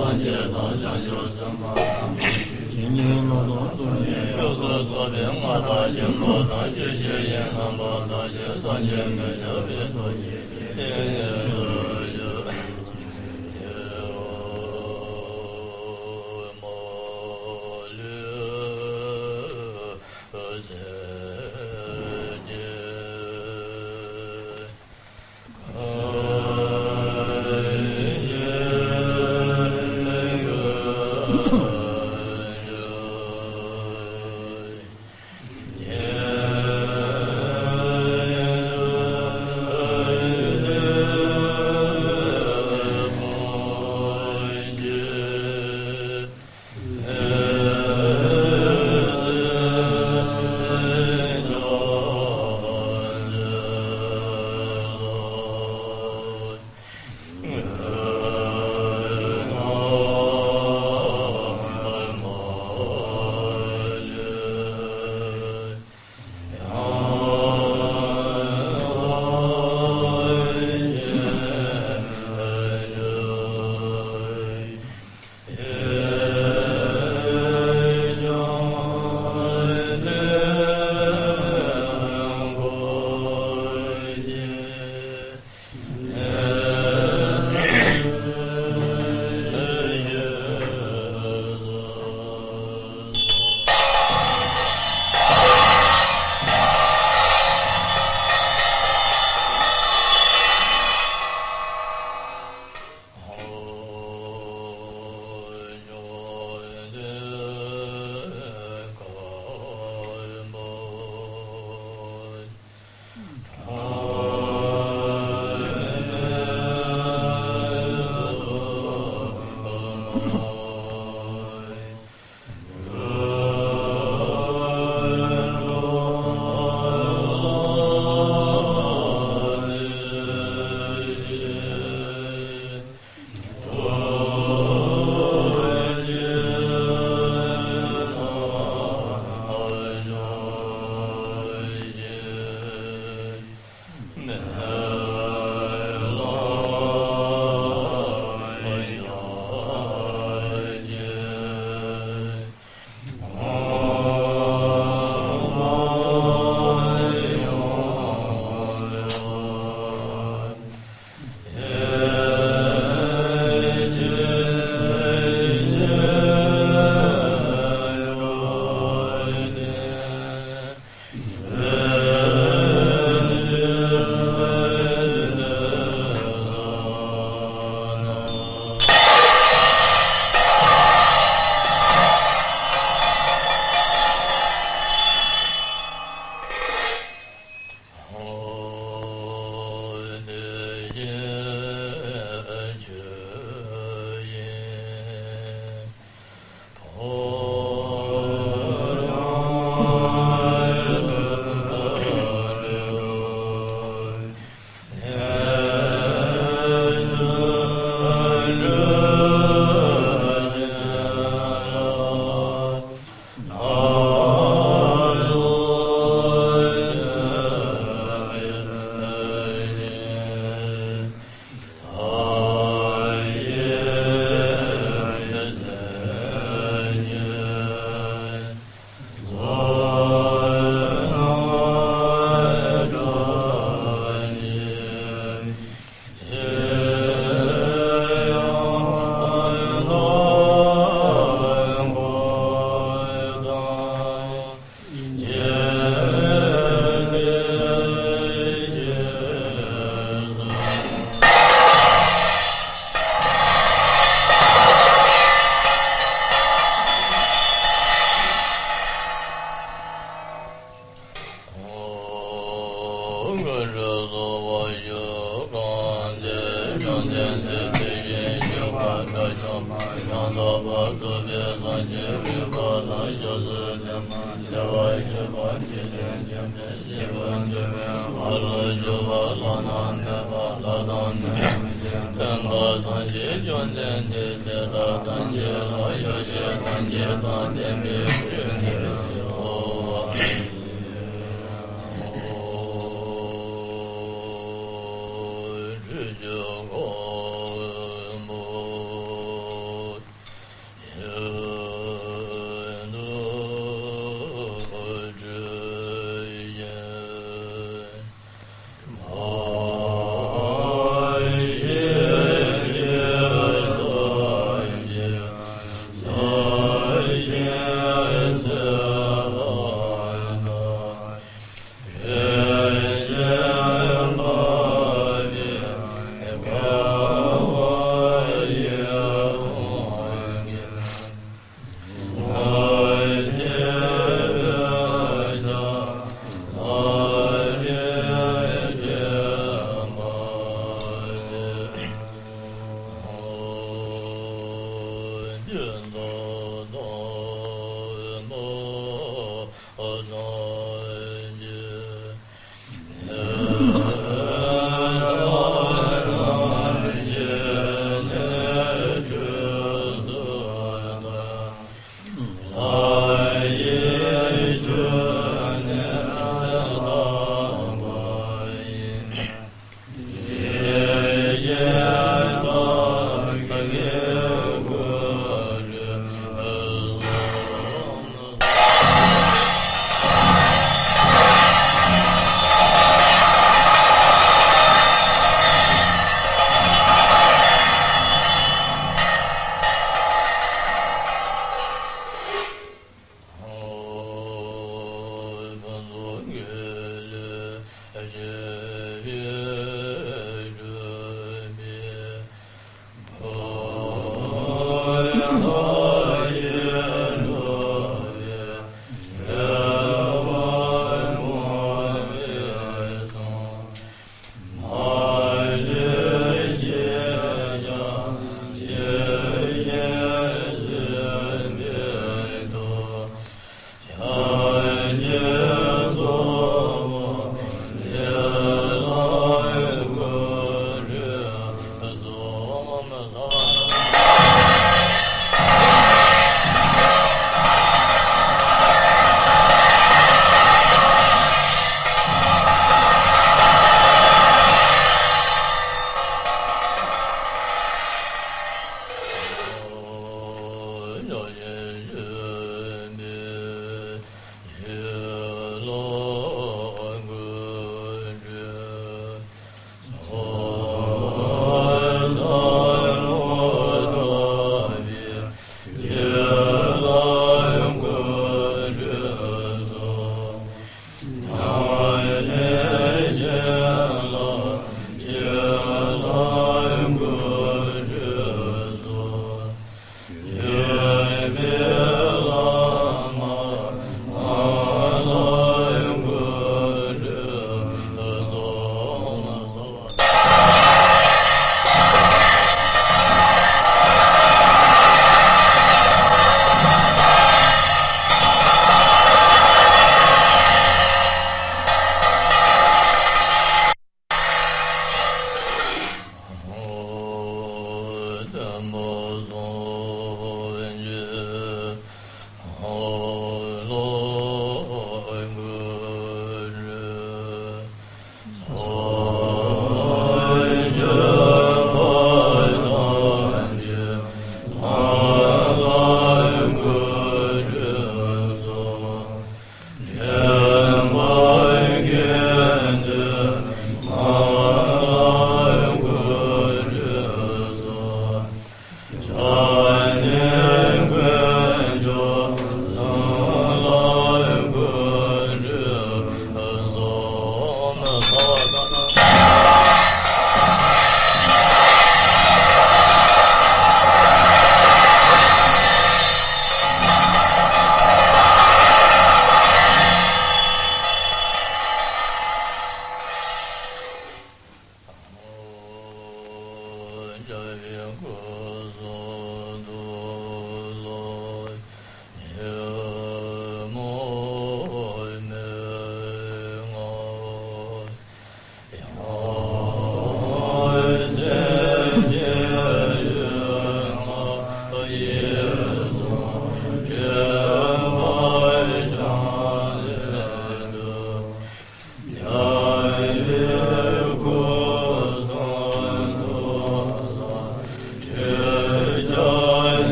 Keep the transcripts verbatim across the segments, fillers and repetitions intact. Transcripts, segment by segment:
སངས་རྒྱས་དང་བྱང་ཆུབ་སེམས་དཔའ་ཐམས་ཅད་ཀྱི་དེ་ཉིད་ལུང་དང་རྫོགས་ཆེན་ཡོངས་སུ་རྫོགས་པའི་མངའ་ཐང་ཆེན་པོ་དང་ཆོས་ཀྱི་དབྱིངས་རྣམ་པར་དག་ཅིང་སངས་རྒྱས་མི་འཆབ་པའི་ཐུགས་རྗེ་ཆེ།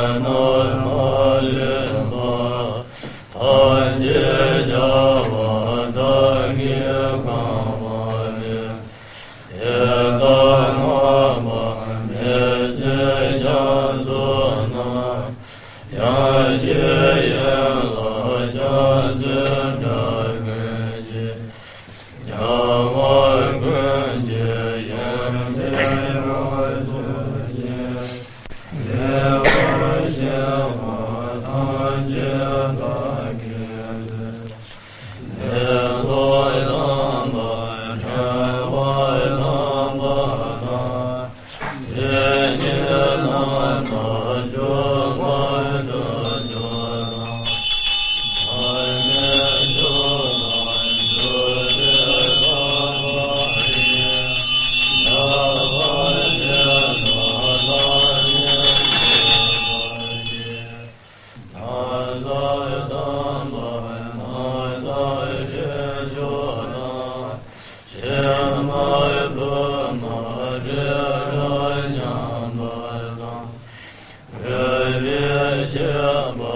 རྣམ་པར་ལུས་པ་ཐམས་ཅད་བྱ་བ་དག་གིས་གང་བ་ནི། དེ་དག་སྔགས་པ་མེ་ལྕེ་རྒྱ་མཚོ་རྣམས། ཡང་ཁྱེད་ཡན་ལག་རྒྱ་མཚོའི་སྒྲ་ཀུན་གྱིས། རྒྱལ་བ་ཀུན་གྱི་ཡོན་ཏན་རབ་འབྱམས་ཀྱིས། ངེས་པར་བཤད་པ་ཐམས་ཅད་བདག་གིས་ཀློད། ནད་ཐོབ་དང་པོ་ཕྲེང་བ་དམ་པ་དང་། སེམས་ཉིད་རྣམ་དག་སྤྱོད་པ་སྤྱོད་སྤྱོད་དང་། བདག་མེད་སྤྱོད་པ་སྤྱོད་པའི་དམ་པ་ཡི། རྒྱལ་བ་དེ་དག་བདག་ཉིད་སྤྱོད་པ་ཡི། ནམ་ཟླ་དམ་པ་ནམ་ཟླ་ཆོས་མཆོག་དང་། ཕྱེ་མར་བུ་མ་རེ་རབ་མཉམ་པ་དང་། འོད་དཔག་བྱེད་པ་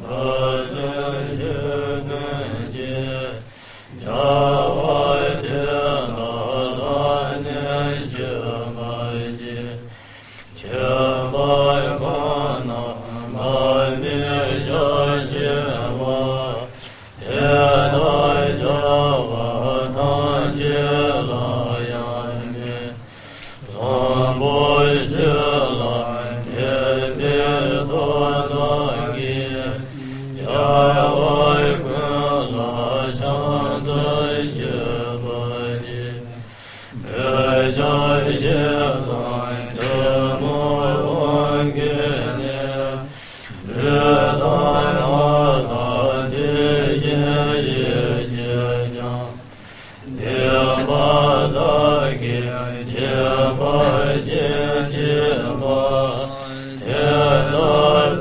དག་ཅིང་ཆོས་ཀུན་གྱི། རྒྱལ་བ་དེ་དག་བདག་ཉིད་མཆོད་པར་བགྱི། མཆོད་པ་གང་རྣམས་བདག་མེད་རྒྱ་ཆེ་བ། དེ་དག་རྒྱལ་བ་ཐམས་ཅད་ལ་ཡང་མོས། བཟང་པོ་སྤྱོད་ལ་དད་པའི་ཐོག་བདག་གིས། རྒྱལ་བ་ཀུན་ལ་ཕྱག་འཚལ་མཆོད་པར་བགྱི། འོད་ཆགས་ཞེ་སྡང་གཏི་མུག་དབང་གིས་ནི། ལུས་དང་ངག་དང་ལྟས་ངན་ཡིད་ཀྱིས་ཀྱང་། སྡིག་པ་བདག་གིས་བགྱིས་པ་ཅི་མཆིས་པ། དེ་དག་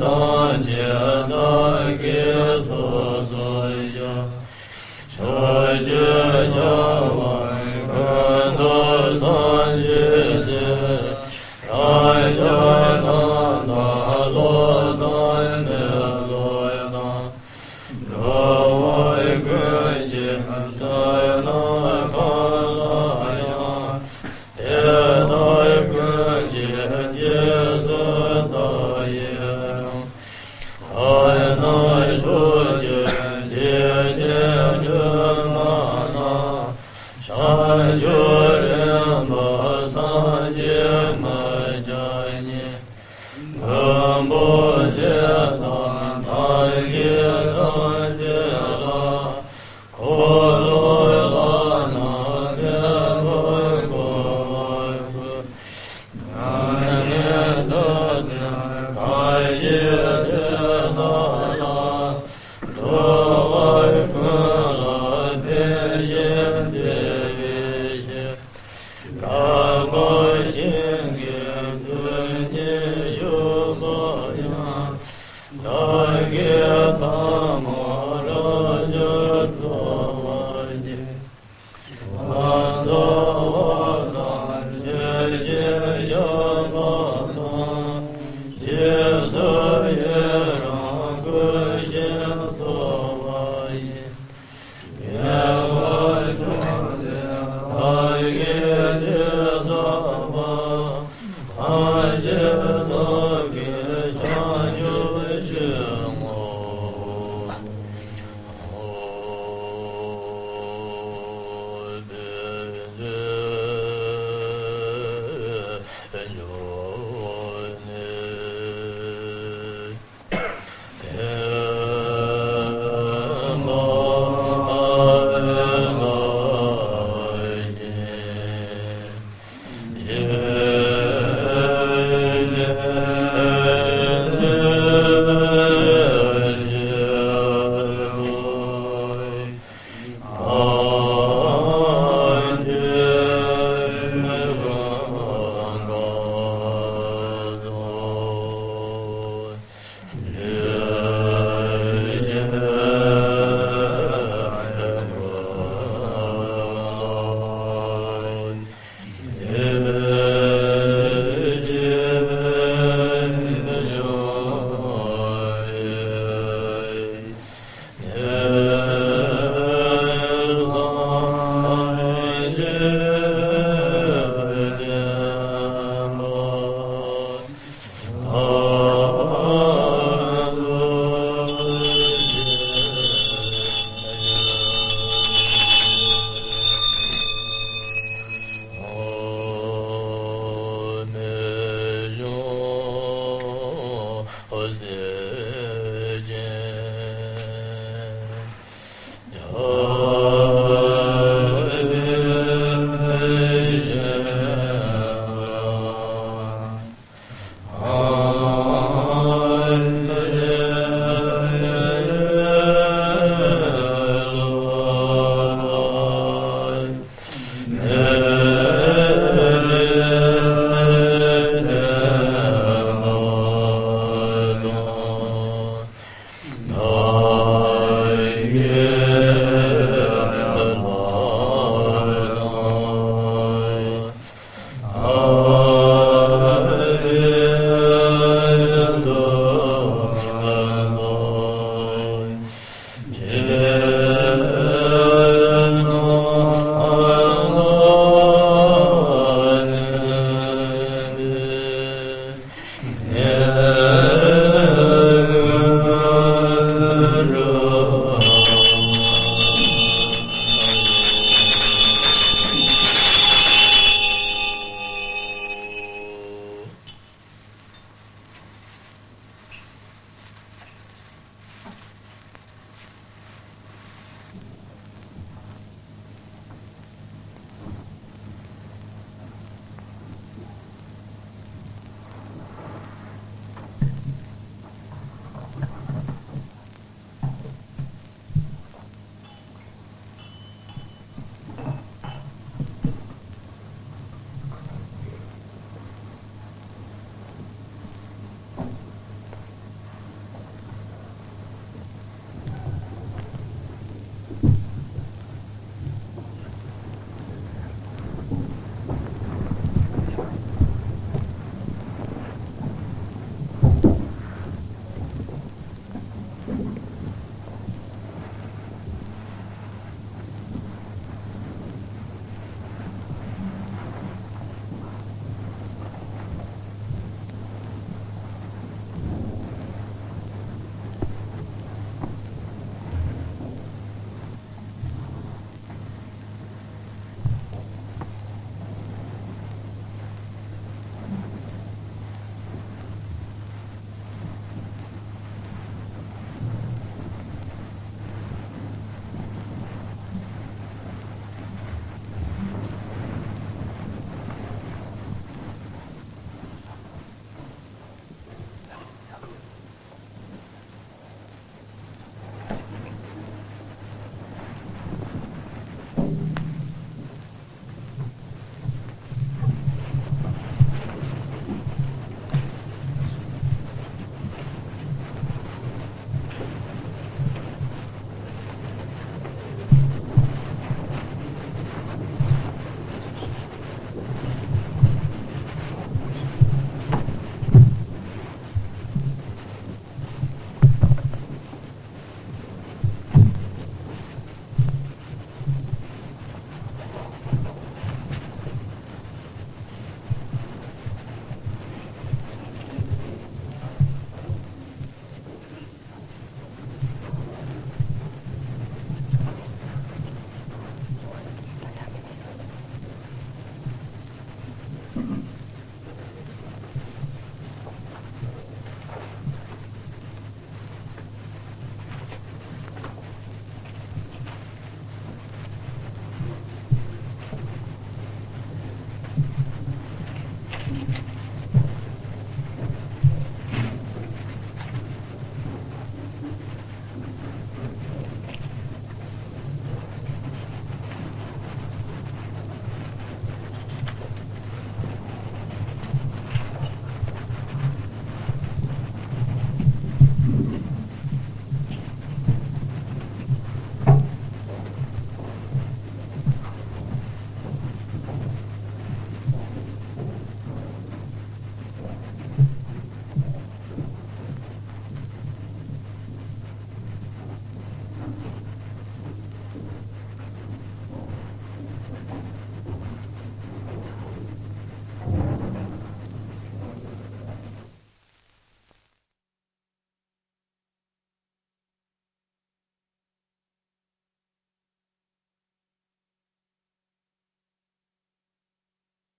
ཐམས་ཅད་བདག་གིས་ཚོགས་གསོག་ཞིང་། ཕྱོགས་བཅུའི་རྒྱལ་བ་ཀུན་ཏུ་བཟང་ཞིང་གསལ། རབ་འབྱམས་རྣམས་དང་བློ་དང་མི་བསླུ་དང་། འགྲོ་བ་ཀུན་གྱི་བསོད་ནམས་གང་ལ་ཡང་། དེ་དག་ཀུན་གྱི་རྗེས་སུ་བདག་ཡི་རང་། ཐ་ན་ཕྱོགས་བཅུའི་འཇིག་རྟེན་སྒྲོན་མ་རྣམས། བྱང་ཆུབ་རིམ་པ་སངས་རྒྱས་མི་སྐྱ་གཉིས། མགོན་པོ་དེ་དག་ཐབས་མཁས་ཐམས་ཅད་ལ། འཁོར་ལོ་བླ་ན་མེད་པར་བསྐོར་བར་བསྐུལ། མྱ་ངན་འདའ་སྟོན་གང་བཞེད་དེ་དག་ལ། འགྲོ་བ་ཀུན་ལ་ཕན་ཞིང་བདེ་བའི་ཕྱིར། གྲགས་པ་ཤིང་གི་རྡུལ་སྙེད་བཞུགས་པ་ཡང་། བདག་གིས་ཐལ་མོ་སྦྲགས་ཀྱང་ཚོར་བར་བགྱི། ལམ་རྩ་བ་དང་ཆོས་ཀྱི་ཞགས་པ་དང་། རྗེས་སུ་ཡི་རང་བསྐུལ་ཞིང་གསོལ་བ་ཡི། ཉེ་བར་བྱུང་སྟེ་བདག་གི་སྡིག་བསགས་པ། ཐམས་ཅད་བདག་གིས་བྱང་ཆུབ་ཕྱིར་བསྔོ། ཟེར།